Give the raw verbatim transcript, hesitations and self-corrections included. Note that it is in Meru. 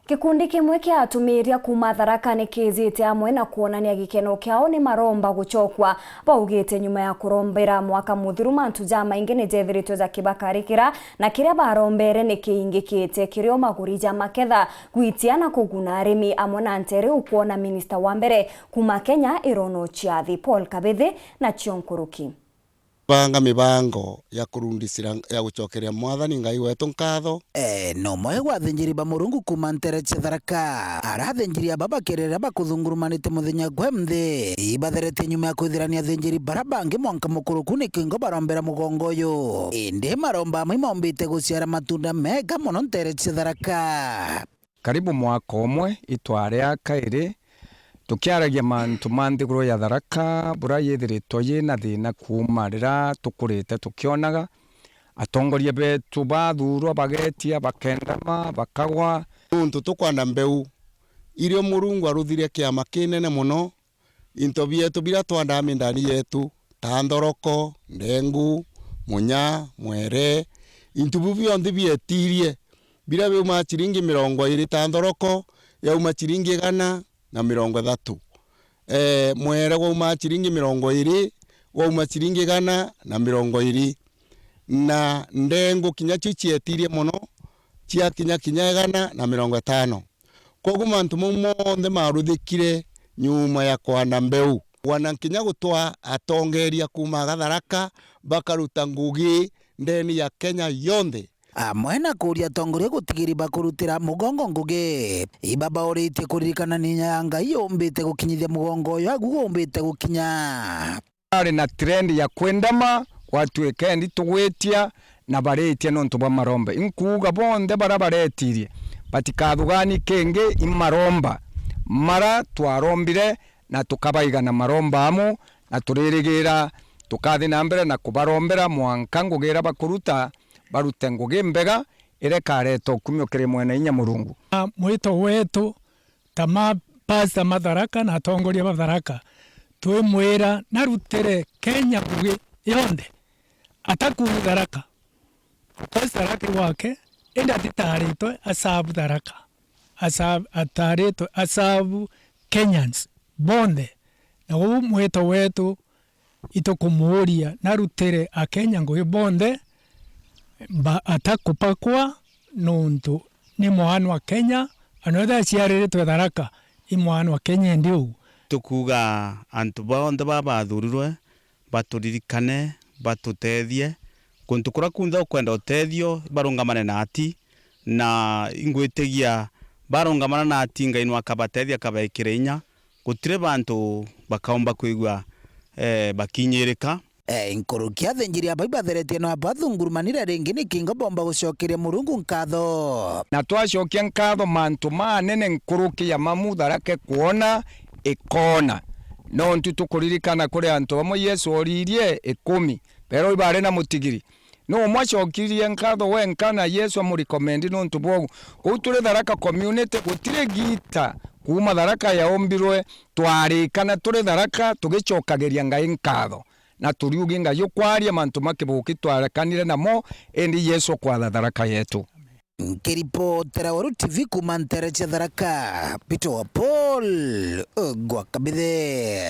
Gikundi kimwe kia atumiria kuuma Tharaka ni kiijite amwe na kwonania gikeno kiao ni maromba gucokwa. Baugite nyuma ya kurombera mwaka muthiru, mantu jamaingi ni jethiritwe jakibakarikira, na kiria barombere ni kiingikite kirio maguri ja maketha, gwitia na kuguna arimi amwe na ntere ukwona minista wa mbere kuuma Kenya, Irono Chiathi. Paul Kabithi na cio nkuruki. Banga mibango ya kurundicira ya gucokeria Mwathani Ngai wetu nkatho. E, no mwe gwa athinjiri ba Murungu kuuma ntere cia Tharaka. Ara athinjiri aba bakirira bakuthungurumanite muthenya gwe nthi, ibatheretie nyuma ya kwithirania athinjiri bara bangi mwanka mukuruku ni kingo barombera mugongo uyu. Indi maromba amwe maumbite guciara matunda mega mono ntere cia Tharaka. Karibu mwaka umwe itwari a kairi tukiaragia mantu ma nthiguru ya Tharaka, bura yithiritwe yina thina kuuma riria tukurite tukionaga atongoria betu bathurwa, bagetia, bakendama, bakagwa. Nuntu tukwanda mbeu irio Murungu aruthire kiama kinene mono, into bietu biria twandaa mindani yetu, ta nthoroko, ndengu, munya, mwere, into biu bionthe bietirie, biria biaumaa ciringi mirongo iiri, ta nthoroko yauma ciringi igana na mirongo ithatu, ee, mwere gwaumaa ciringi mirongo iiri, gwauma ciringi igana na mirongo iiri, na ndengu kinya cio cietirie mono, ciakinya kinya igana na mirongo itano. Kwoguo mantu mau monthe maruthikire nyuma ya kwanda mbeu. Wana kinya gutwaa atongeria kuuma Gatharaka bakaruta ngugi ndeni ya Kenya yonthe. Amwe na kuuria atongoria gutigiri bakurutira mugongo ngugi, ibabauritie kuririkana ninya ya Ngai yumbite gukinyithia mugongo uyu agu gumbite gukinya. Ari na trend ya kwendama, gwatuika endi tugwitia na baritia nontu bwa maromba. Inkuuga bonthe bara baretirie batikathugani kingi, i maromba mara twarombire na tukabaiga na maromba amu, na turirigira tukathi na mbere na kubarombera mwanka ngugi iria bakuruta barute ngugi mbega iria ikareta ukumio kiri Mwene Inya Murungu. Na mwito wetu ta ma pastor ma Tharaka na atongoria ba Tharaka, twimwira narutire Kenya ngugi yonthe, atakuuga Tharaka, because Tharaka i gwake, indi atitaritwe asabu Tharaka, asa-, ataritwe asabu Kenyans bonthe. Na uu mwito wetu itukumuuria narutire Akenya ngugi bonthe, mba-, atakupakwa nontu ni mwana wa Kenya, ana ethira aciariritwe Tharaka, i mwana wa Kenya indi uu. Tukuuga antu bonthe baa bathurirwe baturirikane, batutethie. Kuntu kuria kunthe ukwenda utethio, barungamane na ati, na ingwitigia barungamana na ati, Ngai no akabatethia, akabeekira inya. Gutiri bantu bakaumba kwigua, eh, bakinyirika. Eh, nkuruki athinjiri aba ibatheretie no abathungurumanire ringi ni kingo bomba gucokeria Murungu nkatho. Na twacokia nkatho mantu manene nkuruki ya mamu Tharaka ikwona, ikoona. Nontu tukuririkana kuri antu bamwe Yesu ooririe ikumi, pero ibari na mutigiri. Ni umwe acokirie nkatho wenka na Yesu amurecommend nontu bwogu. Kuu turi Tharaka community, gutiri giita kuuma Tharaka yaumbirwe twarikana turi Tharaka tugicokagiria Ngai nkatho. Na turiugi Ngai ukwaria mantu ma kibuki twarekanire namo, indi Yesu ukwatha Tharaka yetu. Nkiripotera Weru T V kuuma ntere cia Tharaka, Peter wa Paul, gwa Kabithe.